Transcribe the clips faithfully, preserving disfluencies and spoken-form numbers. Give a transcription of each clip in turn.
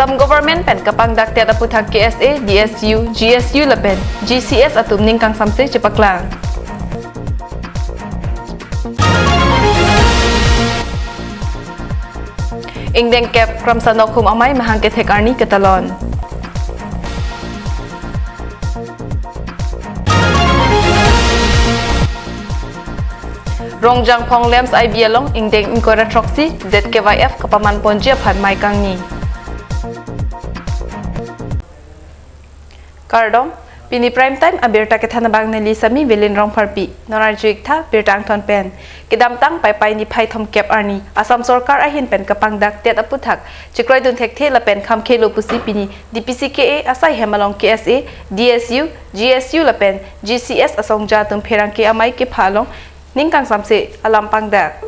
Assam Government pen kapangdak TET aputhak K S A, D S U, G S U lapen G C S atum ning kangsamse chepaklang. Ingdeng kep Kramsa Nokhum Amei mahang kethek arni ketalon. Rongjang Phong LAMPS I B along ingdeng ingkoi ra throksi Z K Y F kapaman ponji aphan mei kangni. Kardom, pini Prime Time abirta kethan abang neli Sami Velin Rongpharpi, non arju-ik tha birta angthon pen. Kedamtang Paipai niphai thomkep arni, Assam Sorkar ahin pen kapangdak TET aputhak chekroidun thekthe lapen khamkhelo pusi pini D P C K A asai hem along K S A, D S U, G S U lapen G C S asongja atum pherangke amei kepha along ning kangsamse alam pangdak.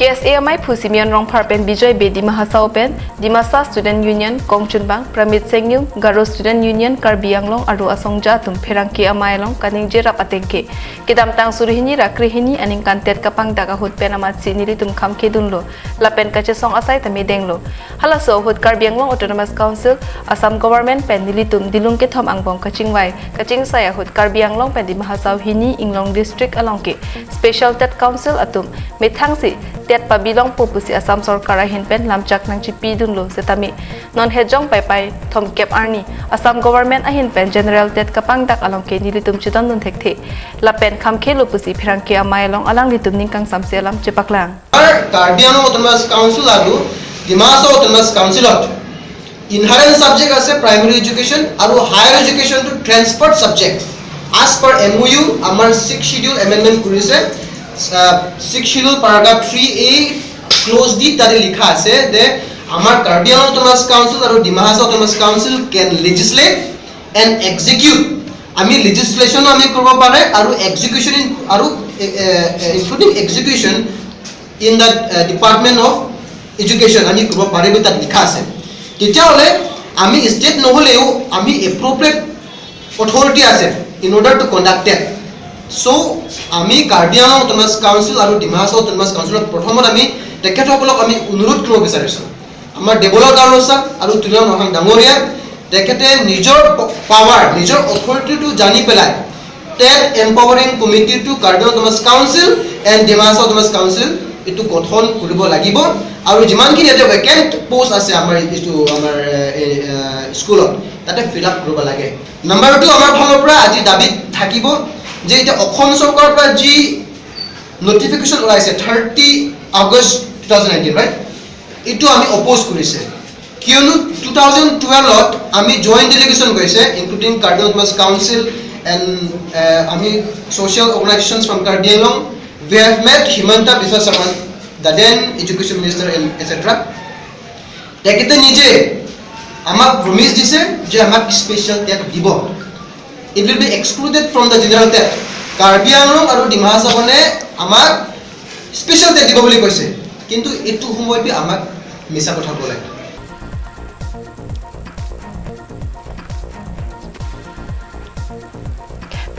K S A amei phu Simeon Rongphar pen Bijoy Bedi Mahasao pen Dimasa Student Union kongchunbang Pramit Sengyung, Garo Student Union Karbi Anglong aro asongja atum pherangke amei along kaningje rap atengke kedamtang suri hini ra kre hini aningkan TET kapangdak ahut pen amatsi nelitum khamkhedunlo lapen kachesong asai tame denglo. Halaso ahut Karbi Anglong Autonomous Council, Assam Government pen nelitum dilung kethom angbong kachingvai kachingsai ahut Karbi Anglong pen Dima Hasao hini Inglong District along ke Special TET Council atum methangsi TET pabilongpo pusi Assam Sorkar ahin pen lamchak nangchipidunlo setame non hejong Paipai thomkep arni Assam Government ahin pen General TET kapangdak along ke nelitum chedondun thekthe lapen khamkhelo pusi pherangke amei along alanglitum ning kangsamse alam chepaklang. Karbi Anglong Autonomous Council aru Dima Hasao Autonomous Council ot inherent subject ase primary education aru higher education to transferred subject. As per M O U, আমাৰ Sixth Schedule amendment কৰিছে, আহ, Sixth Schedule paragraph three A clause D তাতে লিখা আছে যে আমাৰ Karbi Anglong Autonomous Council আৰু Dima Hasao Autonomous Council can legislate and execute. আমি legislation আমি কৰিব পাৰে আৰু execution in, আৰু including execution in the Department of Education আমি কৰিব পাৰে বুলি তাত লিখা আছে। তেতিয়াহ'লে আমি ষ্টেট নহ'লেও আমি এপ্ৰপ্ৰিয়েট অথৰিটি আছে in order to conduct it. So আমি কাৰ্বি আংলং অট'নমাছ কাউন্সিল আৰু ডিমা হাছাও অট'নমাছ কাউন্সিলক প্ৰথমত আমি তেখেতসকলক আমি অনুৰোধ কৰিব বিচাৰিছোঁ, আমাৰ দেৱলাল গাৰোচা আৰু তুলিৰাম ৰংহাং ডাঙৰীয়া, তেখেতে নিজৰ পাৱাৰ, নিজৰ অথৰিটিটো জানি পেলাই state empowering committee to Karbi Anglong autonomous council and Dima Hasao autonomous council এইটো গঠন কৰিব লাগিব। আৰু যিমানখিনি ইয়াতে ভেকেণ্ট পোষ্ট আছে আমাৰ এইটো আমাৰ এ, এ, এ, স্কুলত, তাতে ফিল আপ কৰিব লাগে। নাম্বাৰ টু, আমাৰ ফালৰ পৰা আজি দাবী থাকিব যে এতিয়া অসম চৰকাৰৰ পৰা যি নটিফিকেশ্যন ওলাইছে thirty August two thousand nineteen, right, এইটো আমি অপ'জ কৰিছে। কিয়নো টু থাউজেণ্ড টুৱেলভত আমি জইণ্ট ডেলিগেশ্যন গৈছে, including Karbi autonomous council and আমি social organisations from Karbi Anglong, we have met Himanta Biswa Sarma, the then education minister, and et cetera। তেখেতে নিজে আমাক প্ৰমিছ দিছে যে আমাক স্পেচিয়েল টেট দিব। It will be excluded from the general TET. Karbi Anglong আৰু ডিমা হাছাওৱে আমাক স্পেচিয়েল টেট দিব বুলি কৈছে, কিন্তু এইটো সময়ত আমাক মিছা কথা ক'লে।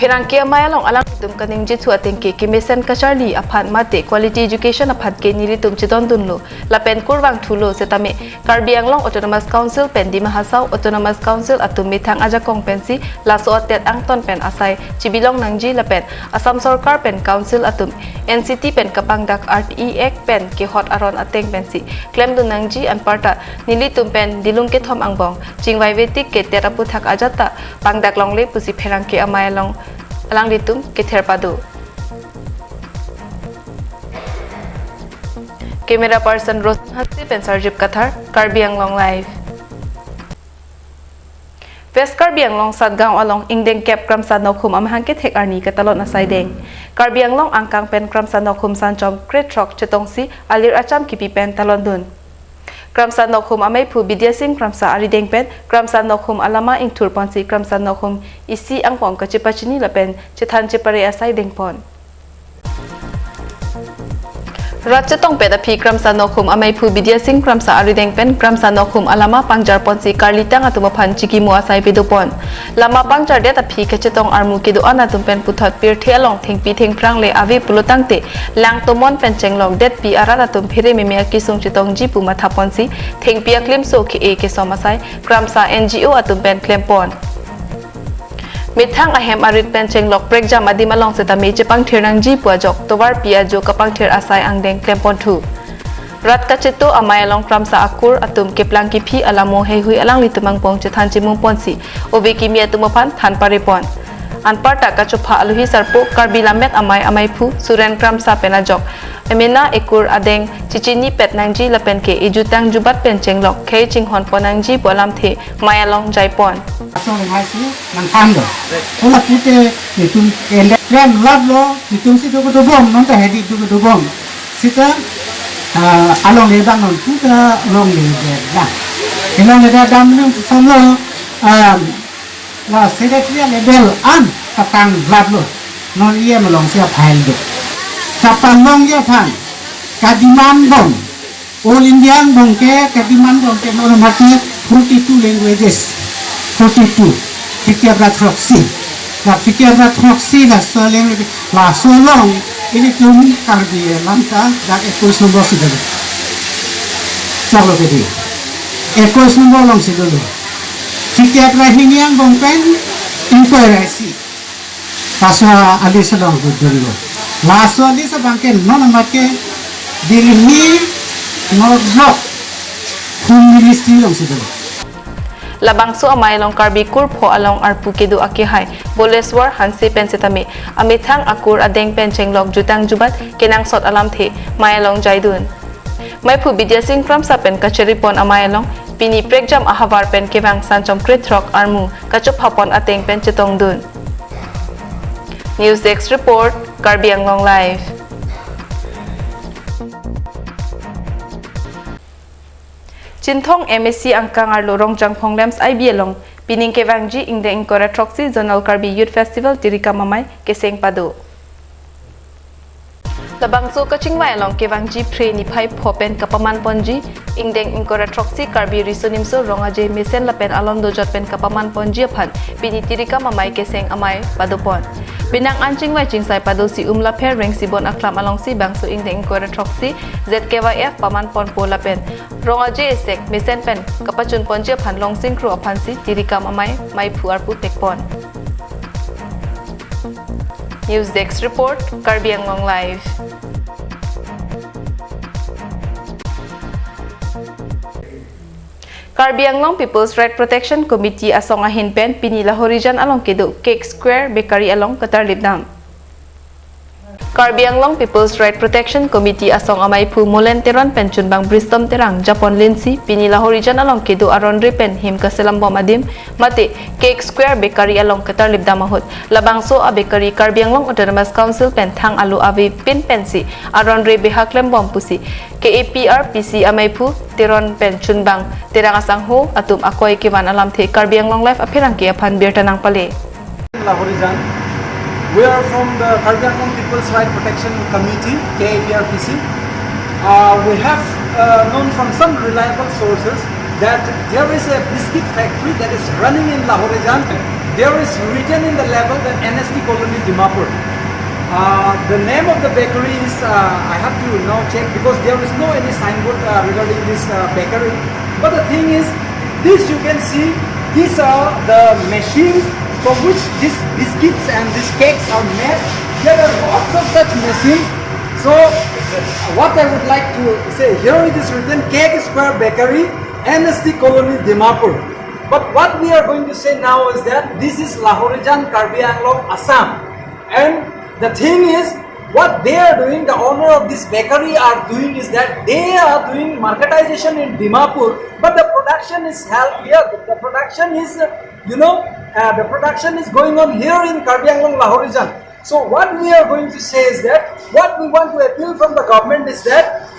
Pherangke amei along alangtum kaningje thu atengke kemesen kacharli aphan mate quality education aphan ke nelitum chedondunlo lapen kurvangthulo setame Karbi Anglong Autonomous Council pen Dima Hasao Autonomous Council atum methang ajakong pensi laso atet angton pen asai chibilong nangji lapen Assam Sorkar pen Council atum N C T pen kapangdak R T E Act pen kehot aron ateng pensi klemdun nangji anparta nelitum pen dilung kethom angbong chingvaive tik ke tet aputhak ajat ta pangdak longle pusi pherangke amei along alanglitum kether pado. Camera person Roshan Hanse pen Sarjip Kathar, Karbi Anglong Live. West Karbi Anglong Satgaon along ingdeng kep Kramsa Nokhum amahang kethek arni katalon asai deng. Karbi Anglong angkang pen Kramsa Nokhum sanchom krethrok chetongsi alir acham kipi pen talondun. Kramsa Nokhum amei phu Bidya Sing Kramsa arideng pen Kramsa Nokhum alama ingthur ponsi Kramsa Nokhum isi angpong kachepachini lapen chethan chepare asai dengpon. Rat chetongpet aphi Kramsa Nokhum amaiphu Bidya Sing Kramsa arideng pen Kramsa Nokhum alama pangjarponsi karlitang atum aphan chikimo asai pedopon. Lama pangjardet aphi kachetong armu kedo-an atum pen puthot pirthe along thengpi thengphrang le ave pulotangte, lang tomon pen chenglokdetpi arat atum phere meme akisung chetongji pu mathaponsi thengpi aklimso ke-e kesom asai Kramsa N G O atum pen klempon. Methang ahem arit pen chenglok prekjam adim along setame chepangthir nangji pu ajok tovarpi ajo kapangthir asai angdeng klemponthu. Rat kacheto amei along Kramsa akur atum keplang kephi alamo heihui alanglitum angpong chethan chimumponsi ove kimi atum aphan than parepon. Anparta kachopha alohi sarpo Karbi Lammet Amei amaiphu Suren Kramsa pen ajok emena ekur adeng chichinipet nangji lapen ke ejutang jubat pen chenglok khei chinghonpon nangji pu alamthe mei along jaipon. Asong hai si nangthan do. Ola pute nitum ende klemlaplo, nitum si do kedobom, non ta hedi do kedobom. Sita, ah, alongle bang non puta longle bang. Alongle bang dam nung solo, ah, la secretary level an katanglaplo. Non E M alongsi a-file do. Kapalongji aphan, kademand bom. All India angbong ke, kademand bom ke non mati forty-two languages. Forty-two. Phlikep ra throksi. La phlikep ra throksi laso language. Laso along ilitum Karbi alam ta dak ekus nombor si dolo. Choklo ke di. Ekus nombor alongsi dolo. Phlikep ra hini angbong pen ingkoi ra isi. Laso a-list along dodunlo. Laso a-list abang ke non amat ke Delhi North Block Home Ministry alongsi dolo. Labangso amei along Karbi kurpho along arpu kedo akehai Boleswar Hanse pen setame amethang akur adeng pen chenglok jutang jubat kenangsot alamthe mei along jaidun. Maiphu Bidya Sing Kramsa pen kacheripon amei along pini prekjam ahavar pen kevang sanchom krethrok armu kachophapon ateng pen chetongdun. News Desk Report, Karbi Anglong Live. Chinthong M A C angkang arlo Rongjangphong Lamps I B along pining kevangji ingdeng ingkoi ra throksi Zonal Karbi Youth Festival tirikam amei keseng pado. Labangso kachingvai along kevangji Phre niphai pho pen kapamanponji ingdeng ingkoi ra throksi Karbi Riso Nimso Rong Aje mesen lapen alon dojot pen kapamanponji aphan pini tirikam amei keseng amei padopon. Penang an chingvai chingsai padosi Umlapher Rengsibon Aklam alongsi bangso ingdeng ingkoi ra throksi Z K Y F pamanponpo lapen Rong Aje esek mesen pen kapachunponji aphan Longsing Kro aphansi tirikam amei maiphu arpu pekpon. News Desk Report, Karbi Anglong Live. Karbi Anglong People's Right Protection Committee asong ahin pen pini Lahorijan along kedo Cake Square Bakery along katarlip dam. Karbi Anglong People's Right Protection Committee asong amaiphu Molen Teron pen chunbang Bristom Terang japon linsi pini Lahorijan along kedo aronre pen him kaselam bom adim mate Cake Square Bakery along katarlip dam ahut. Labangso a-bakery Karbi Anglong Autonomous Council pen thang alo avepin pensi aronre beha klem bom pusi K A P R P C amaiphu Teron pen chunbang Terang asangho atum akoi kevan alamthe Karbi Anglong Live apherangke aphan birta nangpale. Lahorijan. We are from the Karbi Anglong People's Right Protection Committee, K A P R P C. Uh, we have, uh, known from some reliable sources that there is a biscuit factory that is running in Lahorijan. There is written in the label that N S T Colony, Dimapur. Uh, the name of the bakery is, uh, I have to now check because there is no any signboard, uh, regarding this, uh, bakery. But the thing is, this you can see, these are the machines from which these biscuits and these cakes are made. There are lots of such machines. So, what I would like to say, here it is written Cake Square Bakery, N S T Colony, Dimapur. But what we are going to say now is that this is Lahorijan, Karbi Anglong, Assam. And the thing is, what they are doing, the owner of this bakery are doing is that they are doing marketization in Dimapur, but the production is held here. The production is, uh, you know, uh, the production is going on here in Karbi Anglong, Lahorijan. So what we are going to say is that what we want to appeal from the government is that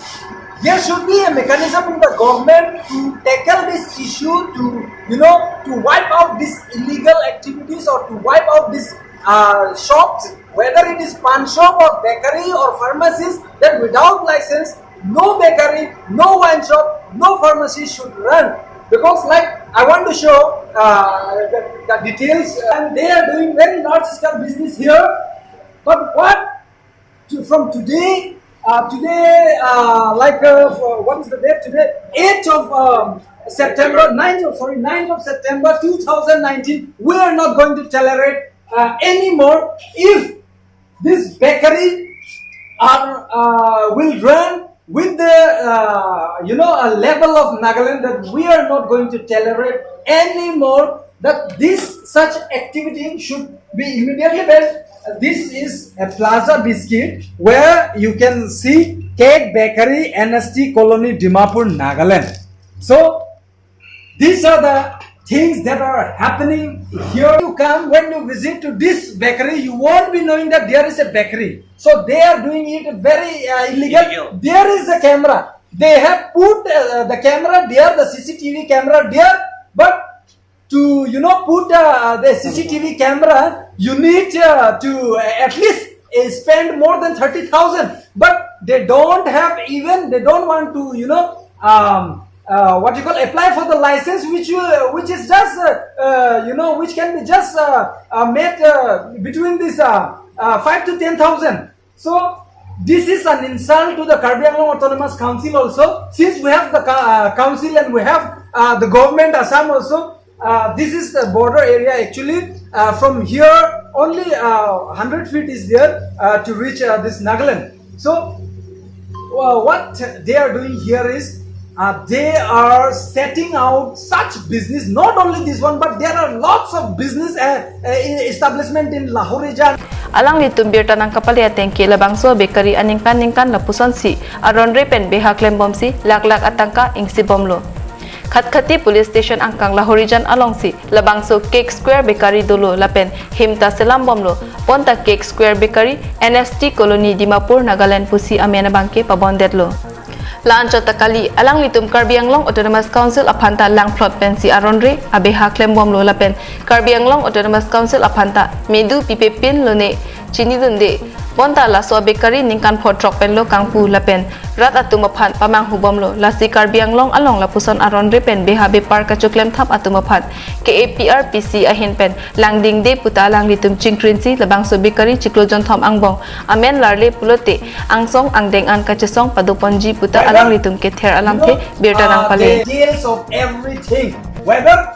there should be a mechanism in the government to tackle this issue, to, you know, to wipe out these illegal activities or to wipe out this uh, shops, whether it is pan shop or bakery or pharmacies, that without license, no bakery, no wine shop, no pharmacy should run. Because, like, I want to show uh, the, the details, and they are doing very large scale business here. But what to, from today, uh, today, uh, like, uh, for, what is the date today? Eighth of um, September, ninth of, sorry, ninth of September two thousand nineteen, we are not going to tolerate uh, anymore. If this bakery are, uh, will run with the, uh, you know, a level of Nagaland, that we are not going to tolerate anymore, that this such activity should be immediately banned. This is a Plaza Biscuit where you can see Cake Bakery, N S T Colony, Dimapur, Nagaland. So these are the things that are happening here. You come, when you visit to this bakery, you won't be knowing that there is a bakery. So they are doing it very uh, illegal. Illegal. There is the camera. They have put uh, the camera there, the C C T V camera there, but to, you know, put uh, the C C T V camera, you need uh, to uh, at least uh, spend more than thirty thousand. But they don't have, even they don't want to, you know, um, uh, what you call, apply for the license, which you, which is just uh, uh, you know, which can be just uh, uh, made uh, between this uh, uh, five to ten thousand. So this is an insult to the Karbi Anglong Autonomous Council also. Since we have the co- uh, council and we have uh, the government Assam also, uh, this is the border area actually. Uh, from here, only uh, hundred feet is there uh, to reach uh, this Nagaland. So uh, what they are doing here is uh, they are setting out such business. Not only this one, but there are lots of business uh, uh, establishment in Lahorijan. Alanglitum birta nangkapale ateng ke labangso bakery aningkan ningkan lapusonsi aron re pen beha klembomsi lakh lakh atangka ingsibomlo. Khatkhati Police Station angkang Lahorijan alongsi labangso Cake Square Bakery dolo lapen himta selambomlo. Bonta Cake Square Bakery, N S T Colony, Dimapur, Nagaland pusi amen abangke pabondetlo. La-anchot ta kali, alanglitum Karbi Anglong Autonomous Council aphanta langphlot pensi aron re abeha klembomlo lapen Karbi Anglong Autonomous Council aphanta medu pipepin lone chinidunde. Bonta laso bakery ningkan pho throk penlo kangpu lapen rat atum aphan pamanghubomlo. Lasi Karbi Anglong along lapuson aron re pen beha bepar kachoklemthap atum aphan K A P R P C ahin pen langdingde puta alanglitum chingkrinsi labangso bakery chiklo jonthom angbong amen larle pulote angsong angdeng an kachesong padoponji puta alanglitum kether alamthe birta nangpale. Details of everything, whether,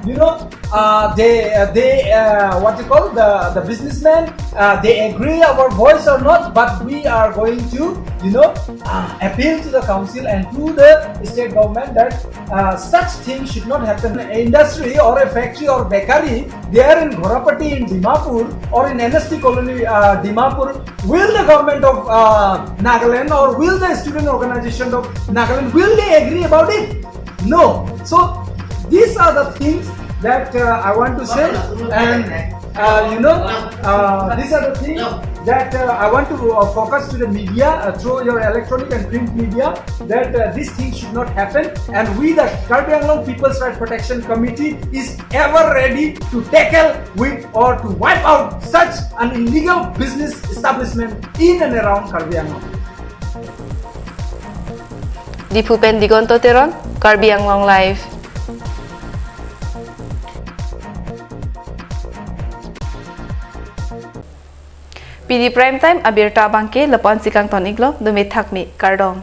you know, uh, they uh, they uh, what you call, the the businessmen, uh, they agree our voice or not, but we are going to, you know, uh, appeal to the council and to the state government that uh, such things should not happen. An industry or a factory or bakery there in Ghorapati in Dimapur or in N S T Colony, uh, Dimapur, will the government of uh, Nagaland or will the student organization of Nagaland, will they agree about it? No. So these are the things that uh, I want to say, and uh, you know, uh, these are the things that uh, I want to uh, focus to the media uh, through your electronic and print media, that uh, these things should not happen. And we, the Karbi Anglong People's Right Protection Committee, is ever ready to tackle with or to wipe out such an illegal business establishment in and around Karbi Anglong. Diphu pen Digonto Teron, Karbi Anglong Live. P D Prime Time abirta abangke lapu-ansi kangton-iklo, dome thakme, kardom.